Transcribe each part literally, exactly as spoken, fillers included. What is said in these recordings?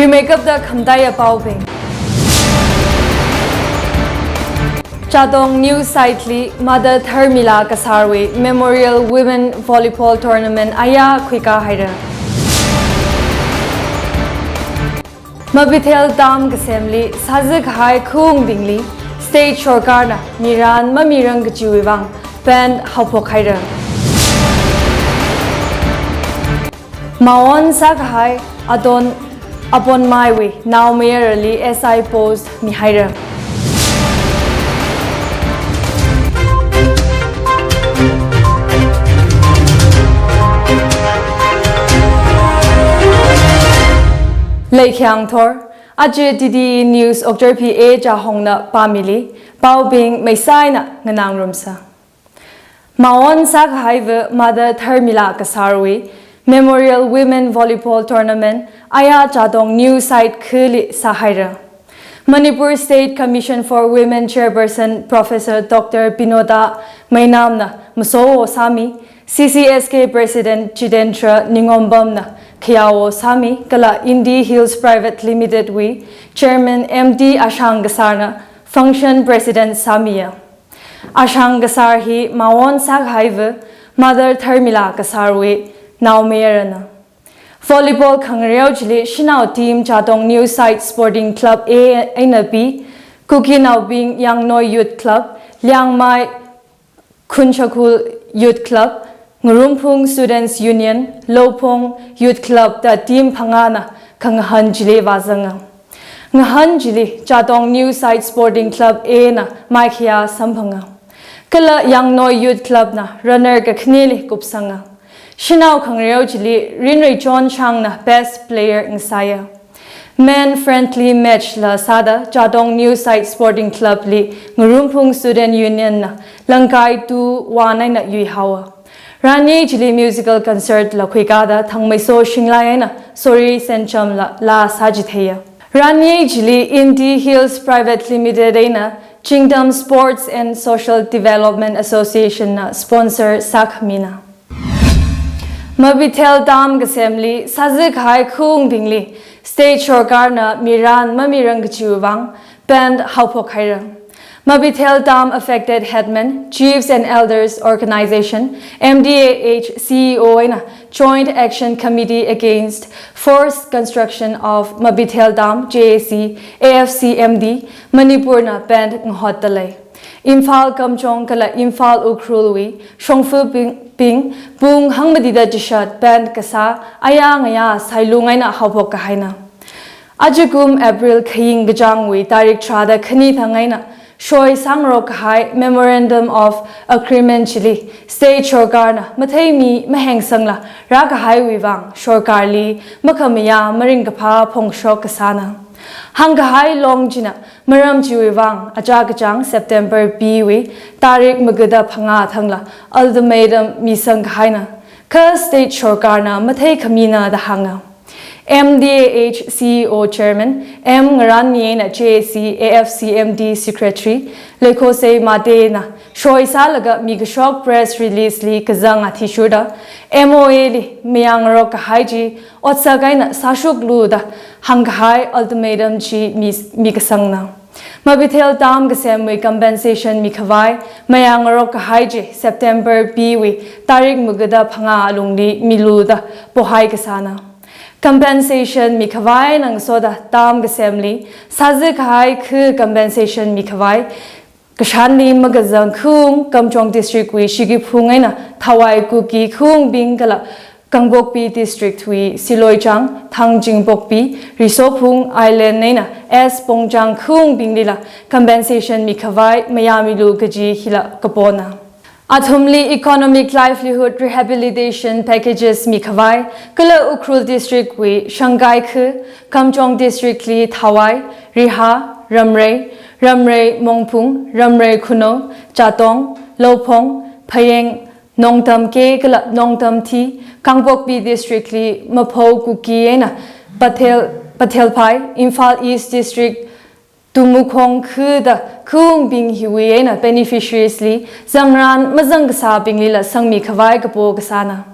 Rimeikapta khamataiya paobing. Chatong News Site li Mother Dharmila Kasarwui Memorial Women Volleyball Tournament aya khuikā haira. Mabithel Dam kasemli sāzakahai khaungbingli state sorkarna miran mamirang kajiwui vang ban haophok haira. Maon sākahai Adon Abonmaiwui naomayarali S I post mihaira. Leikhyang thor, aja D D E News Okchar P A Chahongna pāmili, paobing meisaina nganāngarumsa. Maon sākahaiva Mother Dharmila Kasarwui Memorial Women Volleyball Tournament aya Chatong News Site khali sāhaira. Manipur State Commission for Women Chairperson Professor Doctor Binoda Meinamna masowo sāmi, C C S K President Jitendra Ningombamna khayawo sāmi, kala Indi Hills Private Limited wui Chairman M D Ashang Kasarna function president sāmiya. Ashang Kasar hi maon sākahaiva Mother Dharmila Kasarwui naomayarana. Volleyball khangareo chili shanao team Chatong News Site Sporting Club A eina B, Kukinaobing Yangnoi Youth Club, Liangmai Khunshakul Youth Club, Ngarumphung Students Union, Louphong Youth Club da team phangāna khangahān chili vāzanga. Ngahān chili Chatong News Site Sporting Club A na maikhayā samphanga. Kala Yangnoi Youth Club na runner kakhaneli kupsanga. Shanao khangareo chili Rinreichon Shangna best player ngasāya. Men friendly match la sāda Chatong News Site Sporting Club li Ngarumphung Student Union na langkai two one eina yuihaowa. Ranye chili musical concert la khuikāda Thangmeiso Shinglai eina Sori Sencham la laa sāchitheiya. Ranye chili Indi Hills Private Limited eina Chingdam Sports and Social Development Association na sponsor sākhamina. Mabithel Dam kasemli sāzakahai khaungbingli state sorkarna miran mamirang kajiwui vang ban haophok haira. Mabithel Dam Affected Headman, Chiefs and Elders Organization, M D A H C E O eina Joint Action Committee Against Forced Construction of Mabithel Dam, J A C, A F C M D, Manipur na ban ngahotdalei. Imphal Kamjong kala Imphal Ukhrulwui shongfabing, bing pung hangmatida chishat ban kasā aya ngayā sailung eina haophok kahaina. Ajakum April khaying kachāngwui tarik tharāda khani thang eina shoi sāngarok kahai Memorandum of Agreement chili state sorkarna matheimi mahengsangla rākahaiwui vang sorkarli makhamayā maringkaphā phongshok kasāna. Hāngkahai long china maram chiwui vang achā kachāng September B wui tarik magada phangā thangla ultimatum misang kahaina. Kha state sorkarna matheikhamina da hānga. M D A H C E O Chairman M Ngaranmi eina J A C A F C M D Secretary Leikhosei Mate na shoi sālaga mikashok press release li kazang athishurda M O A li mayāngarok kahai chi otsak eina sāshoklu da hāngkahai ultimatum chi mi, mikasangna. Mabithel Dam kasemwui compensation mikhavai mayāngarok kahai chi September B wui tarik magada phangā alungli milu da pohai kasāna. Compensation mikhavai eina ngasoda dam kasemli sāzakahai kha compensation mikhavai kashanli makazang khaung Kamjong District wui Shikiphung eina Thawai Kuki khaungbing kala Kangpokpi District wui Siloichang, Thangjing Pokpi, Risophung Island eina S Pongchang khaungbinglila compensation mikhavai mayāmilu kaji hila kapona. Athumli Economic Livelihood Rehabilitation Packages mikhavai kala Ukhrul District wui Shangai kha, Kamjong District li Thawai, Riha, Ramrei, Ramrei Mongphung, Ramrei Khunou, Chatong, Louphong, Phayeng, Nongtam K kala Nongtam T, Kangpokpi District li Maphou Kuki eina Pathel, Pathelphai, Imphal East District Tumukhong kha da khaungbing hiwui eina beneficiaries li zangran mazang kasābinglila sangmikhavai kapo kasāna.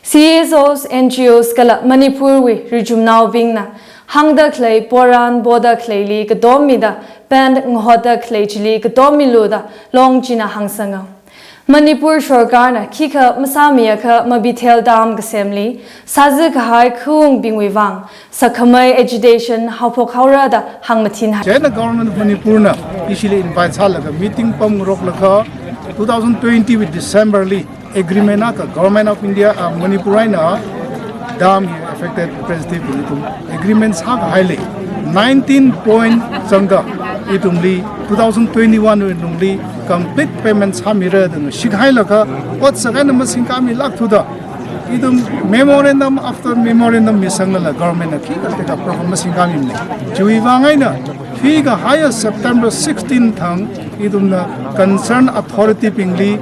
C S Os, N G Os kala Manipur wui rijumnaobingna Hāngda khalei poran boda khaleili katom mida, band ngahotda khalei chili katom milu da Long china hāngsanga. Manipur sorkarna khikha masāmiakha Mabithel Dam kasemli sāzakahai khaungbingwui vang sakhamei agitation haophok haora da hāngmathin hai. Chieina Government of Manipur na ishili invite sālaga meeting pamngaroklaga two thousand twenty wui December li agreement akha Government of India, uh, Manipur eina dam hi affected representative ithum agreement sākahai lei. Nineteen point zangda ithumli two thousand twenty-one wui lungli complete payment sāmira da ngashik hailaga ot sākahaina masingkāmilāk thuda ithum memorandum after memorandum misanglala government na khikha tekha program masingkāmimana. Chiwui vang eina khikha higher September sixteen thang ithumna concern authority bingli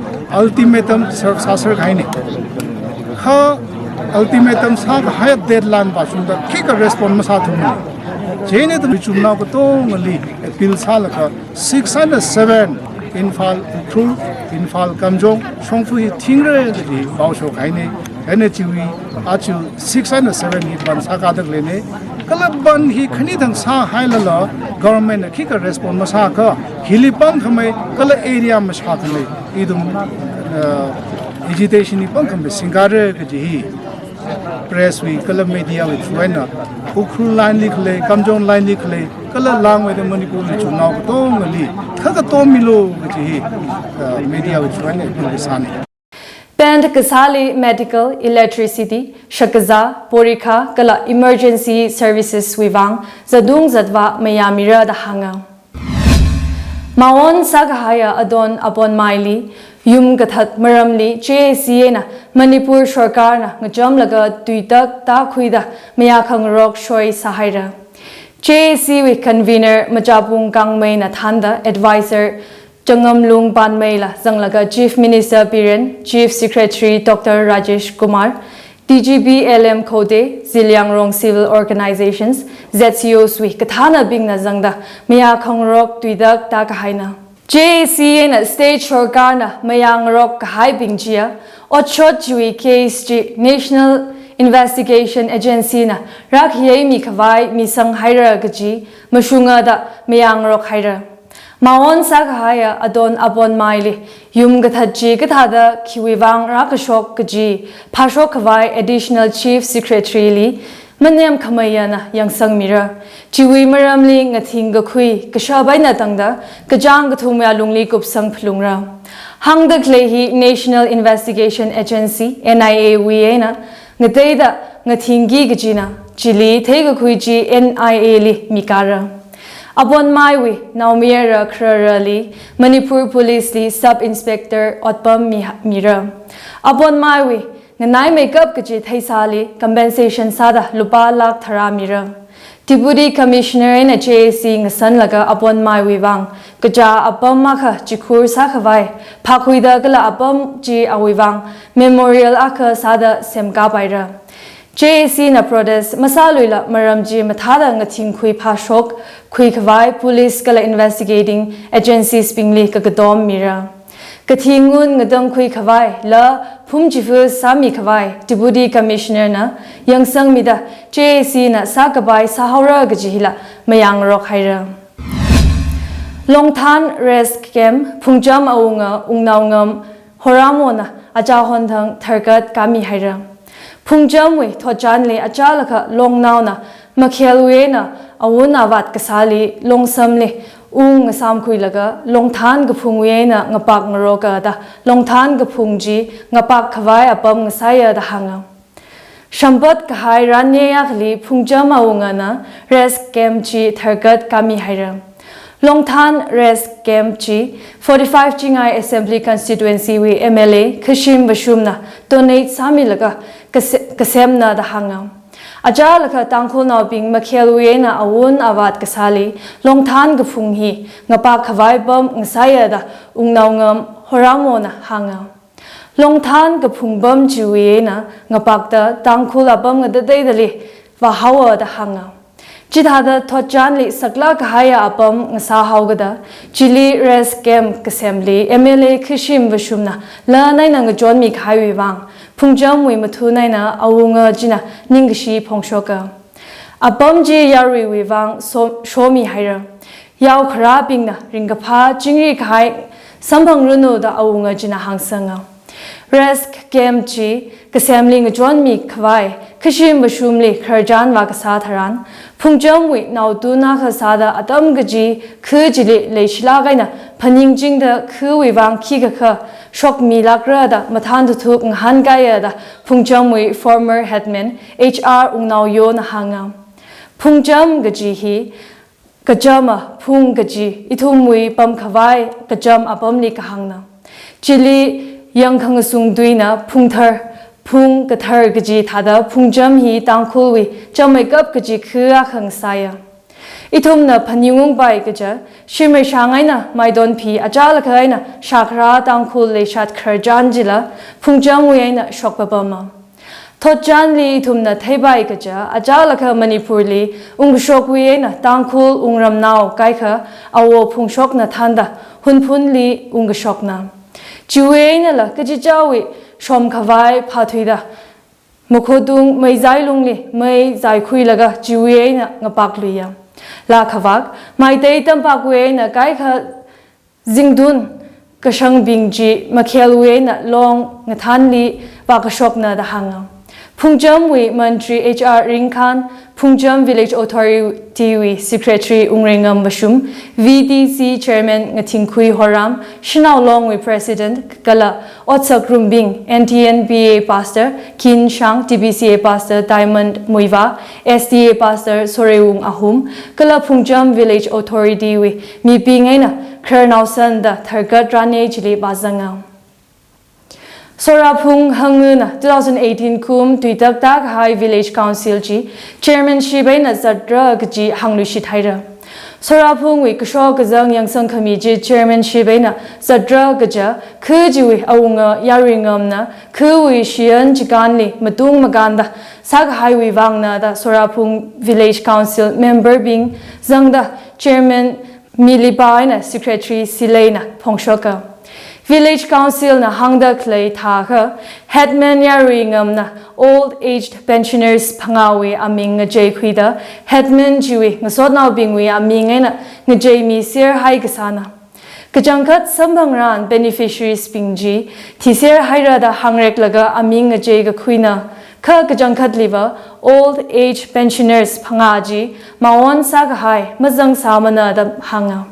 ultimatum serve sāser kahaina. Kha ultimatum sākahai deadline vāshungda khikha respond masāthumana. Chieina ithum ichumnao katongali appeal sālaga six eina seven Imphal Ukhrul, Imphal Kamjong, shongfa hi thingra kaji pao shok haina. Chieina chiwui aja six eina seven hi bandh sākāda khaleina. Kala bandh hi khani thang sāhailala government na khikha respond masāakha hili pangkhamei kala area mashākhamei ithum, uh, agitation hi pangkhamei singkāra kaji hi press wui kala media wui through eina Ukhrul line li khalei, Kamjong line li khalei, kala langmeida Manipur wui ichumnao katongali kha katom milu kaji hi, uh, media wui through eina appeal kasāna. Band kasāli medical, electricity, shakazā, porikha kala emergency services wui vang zatung zatvā mayāmira da hānga. Maon sākahaiya Adon Abonmaili yum kathat maramli J A C eina Manipur sorkarna ngachamlaga tuitak tākhuida mayākhangarok shoi sāhaira. J A C wui convener Machapung Kangmeina thānda advisor Changamlung Panmeila zanglaga Chief Minister Biren, Chief Secretary Doctor Rajesh Kumar, D G P L M Khode, Zeliangrong Civil Organizations, Z C Os wui kathānabingna zangda mayākhangarok tuitak tākahaina. J A C eina state sorkarna mayāngarok kahaibing chiya otshot chiwui case chi National Investigation Agency na rākhayaimi khavai misang haira kaji mashunga da mayāngarok haira. Maon sākahaiya Adon Abonmaili yum kathat chi kathāda khiwui vang rākashok kaji phāshok khavai Additional Chief Secretary li manemkhameiyana yangsangmira. Chiwui maramli ngathing kakhui kashap eina tangda kachāng kathumwui alungli kupsang phalungra. Hāngda khalei hi National Investigation Agency, N I A wui eina ngateida ngathingki kajina, chili theikakhui chi N I A li mikara. Abonmaiwui naomayara khararali Manipur Police li Sub Inspector otpam mi, mira. Abonmaiwui nganaimeikap kaji theisāli compensation sāda lupā lakh tharā mira. Deputy Commissioner eina J A C ngasanlaga Abonmaiwui vang kachā apam akha chikhur sākhavai phākhuida kala apam chi awui vang memorial akha sāda semkāpaira. J A C na protest masāluila maram chi mathāda ngathingkhui phāshok khuikhavai police kala investigating agencies bingli kakatom mira. Kathi ngun ngatangkhui khavaila phum chifa sāmi khavai Deputy Commissioner na yangsangmida J A C na sākapai sāhaora kaji hila mayāngarok haira. Longthan Rest Camp Phungcham awunga Wungnaongam Horamwona achā honthang tharkat kāmi haira. Phungchamwui thotchanli achālakha longnaona makhelwui eina awun avāt kasāli longsamli ung ngasamkhuilaga longthan kaphungwui eina ngapak ngaroka da longthan kaphung chi ngapak khavai apam ngasāya da hānga. Shampat kahai ranne akhali Phungcham awungana Rest Camp chi tharkat kāmi haira. Longthan Rest Camp chi forty-five Chingai Assembly Constituency wui M L A Khashim Vashumna donate sāmilaga kase-, kasemna da hānga. Achālakha Tangkhulnaobing makhelwui eina awun avāt kasāli longthan kaphung hi ngapak khavai apam ngasāya da Wungnaongam Horamwona hānga. Longthan kaphung apam chiwui eina ngapakta Tangkhul apam ngatateidali vāhaowa da hānga. Chithāda thotchanli saklāk kahaiya apam ngasāhaokada, chili Rest Camp kasemli M L A Khashim Vashumna lan eina ngachonmi kahaiwui vang, Phungchamwui mathun eina awunga china ningkashi phongshoka. Apam chi yaruiwui vang so-, shomihaira. Yao kharābingna ringkaphā chingri kahai samphangranu da awunga china hāngsanga. Rest camp chi kasemli ngachonmi khavai, khashi mashumli khararchan vākasā tharan, Phungchamwui naotun akha sāda atam kaji khu chili leishilāk eina phaningchingda khuwui vang khikha shokmilākra da mathān tuthup ngahānkaiya da Phungchamwui former headman H R Wungnaoyona hānga. Phungcham kaji hi kachama phung kaji ithumwui pamkhavai kacham apamli kahāngna. Chili yangkhangasung tuina phungthar, phung kathar kaji thāda Phungcham hi Tangkhulwui chammeikap kaji khu akha ngasāya. Ithumna phaningungpai kaja, shimreishang eina maidon phi achālakha eina shākharā Tangkhul leishat khararchan chila Phungchamwui eina shokpapama. Thotchanli ithumna theipai kaja, achālakha Manipurli ungkashokwui eina Tangkhul wungramnao kaikha awo phungshokna thānda Hunphunli ungkashokna. Chiwui einala kachichāwui shomkhavai phathuida Mokhotung meizailungli mei zaikhuilaga chiwui eina ngapakluiya. Laa khavak, Meitei tampakwui eina kaikha zingtun kashangbing chi makhelwui eina long ngathānli vākashokna da hānga. Phungchamwui Mantri H R Ringkhan, Phungcham Village Authority wui Secretary Wungreingam Vashum, V D C Chairman Ngathingkhui Horam, Shanao Longwui President kala otsak rumbing, N T N B A Pastor Kin Shang, T B C A Pastor Diamond Muivah, S D A Pastor Sorewung Ahum, kala Phungcham Village Authority wui mibing eina khararnao sānda tharkat rane chili vāzanga. Soraphung Hanguna two thousand eighteen kum tuitak tākahai Village Council chi chairmanship eina zatra kaji hāngluishit haira. Soraphungwui kashok kazang yangsang khami chi chairmanship eina zatra kaja, khu chiwui awunga Yaruingamna khuwui shiyan chikānli matung makānda sākahaiwui vangna da Soraphung Village Council member bing zangda chairman Milipa eina Secretary Sileina phongshoka. Village Council na hāngda khalei thākha, Headman Yaruingamna old aged pensioners phangāwui aming ngacheikhuida, headman chiwui ngasotnaobingwui aming eina ngacheimiser haikasāna. Kachangkhat samphangran beneficiaries bing chi thiser haira da hāngreklaga aming ngacheikakhuina. Kha kachangkhatliva old age pensioners phangā chi maon sākahai mazangsāmana da hānga.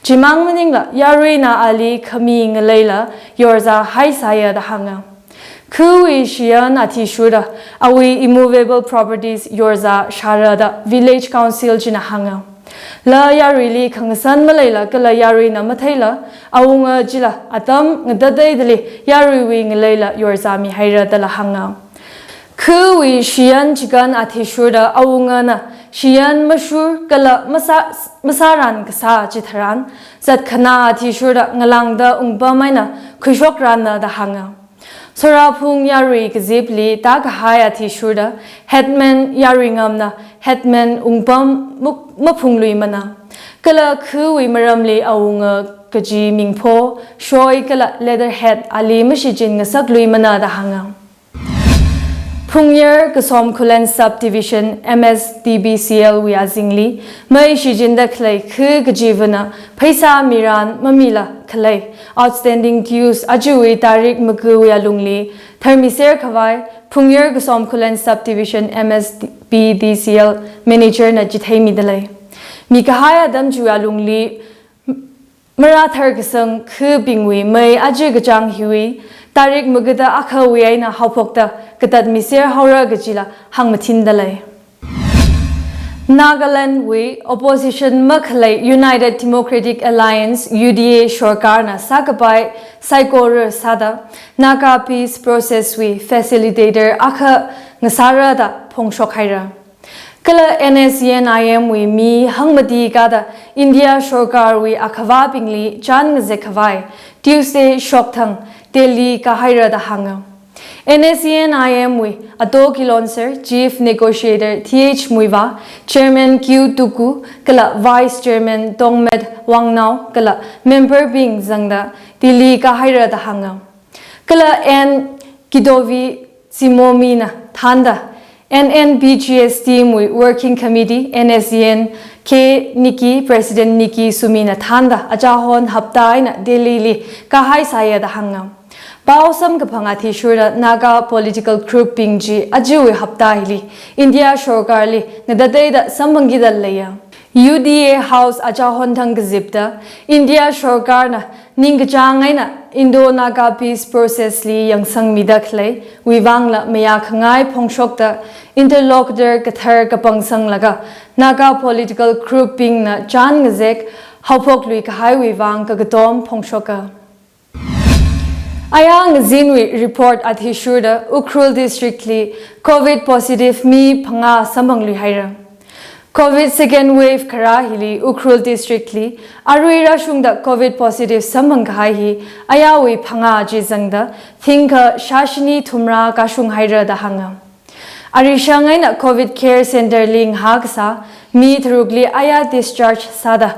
Chimang maningla, yaruina ali khami ngaleila yorzā haisāya da hānga. Khuwui shiyan athishurda awui immovable properties yorzā shāra da Village Council china hānga. Laa yaruili khangasan maleila kala yaruina matheila, awunga chila atam ngatateidali yaruiwui ngaleila yorzāmi haira dala hānga. Khuwui shiyan chikān athishurda awungana shiyan mashur kala masā, masāran kasā chitharan, zatkhana athishurda ngalāngda ungpam eina khuishokranna da hānga. Soraphung yarui kazipli tākahai athishurda, Headman Yaruingamna headman ungpam muk-, maphungluimana. Kala khuwui maramli awunga kaji mingpho, shoi kala letterhead ali mashichin ngasakluimana da hānga. Phungyar Kasom Khullen Subdivision M S D B C L wui azingli mei shichinda khalei khu kachivana pheisā miran mamila khalei outstanding dues ajawui tarik makuwui alungli tharmiser khavai Phungyar Kasom Khullen Subdivision M S B D C L manager na chitheimidalei. Mikahai atam chiwui alungli marāthar kasang khubingwui mei aja kachāng hiwui tarik makuda akhawui eina haophokta katatmiser haora kajila hāngmathindalei. Nagaland wui opposition makhalei United Democratic Alliance, U D A, sorkarna sākapai saikora sāda Naga peace process wui facilitator akha ngasāra da phongshok haira. Kala N S C N I M wui mi hangmati kada India sorkarwui akhavābingli chān ngazek khavai Tuesday shokthang Delhi kahaira da hānga. N S C N I M wui Ato Kilonser, Chief Negotiator Th Muivah, Chairman Q Tuku, kala Vice Chairman Tongmet Wangnao, kala member bing zangda Delhi kahaira da hānga. Kala N Kidovi Simomina thānda N N P G S team wui Working Committee, N S C N, K Nikki, President Nikki Sumina thānda achahon hapta eina Delhi li kahai sāya da hānga. Pao samkaphang athishurda Naga political group bing chi ajawui hapta hili India sorkarli ngatateida samphangkida leiya. U D A House achahon thang kazipda India sorkarna ningkachāng eina Indo-Naga peace process li yangsangmida khalei wuivangla mayākhangai phongshokda interlocutor kathar kapangsanglaga Naga political group bingna chān ngazek haophok lui kahaiwui vang kakatom phongshoka. Aya ngazinwui report athishurda Ukhrul District li COVID positive mi phangā samphang lui haira. COVID second wave kharā hili Ukhrul District li arui rāshungda COVID positive samphang kahai hi ayawui phangā chi zangda thingkha shāshini thumrā kashung haira da hānga. Arishang eina COVID care center li ngahā kasā mi tharukli aya discharge sāda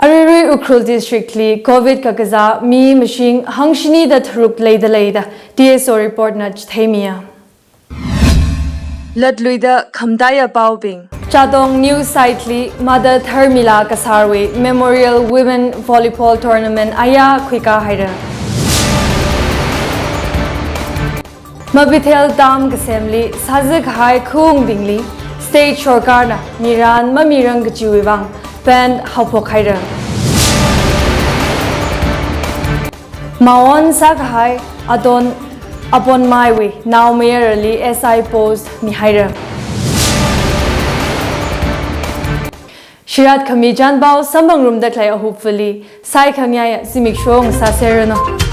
aruirui Ukhrul District li COVID kakazā mi mashing hangshini da tharuk leida leida T S O report na chitheimiya. Latluida khamtaiya paobing. Chadong news site li Mother Dharmila Kasarwui Memorial Women Volleyball Tournament aya khuika haira. Mabithel Dam kasemli sāzak hai khungbingli state sorkarna mirān mamirang kachiwui vang ban haophok haira. Maon sākahai Adon Abonmaiwui naomayarali S I post mihaira. Shirat khami chānpao samphangrumda khalei ahupvali saikhangayā zimiksho ngasāserranu.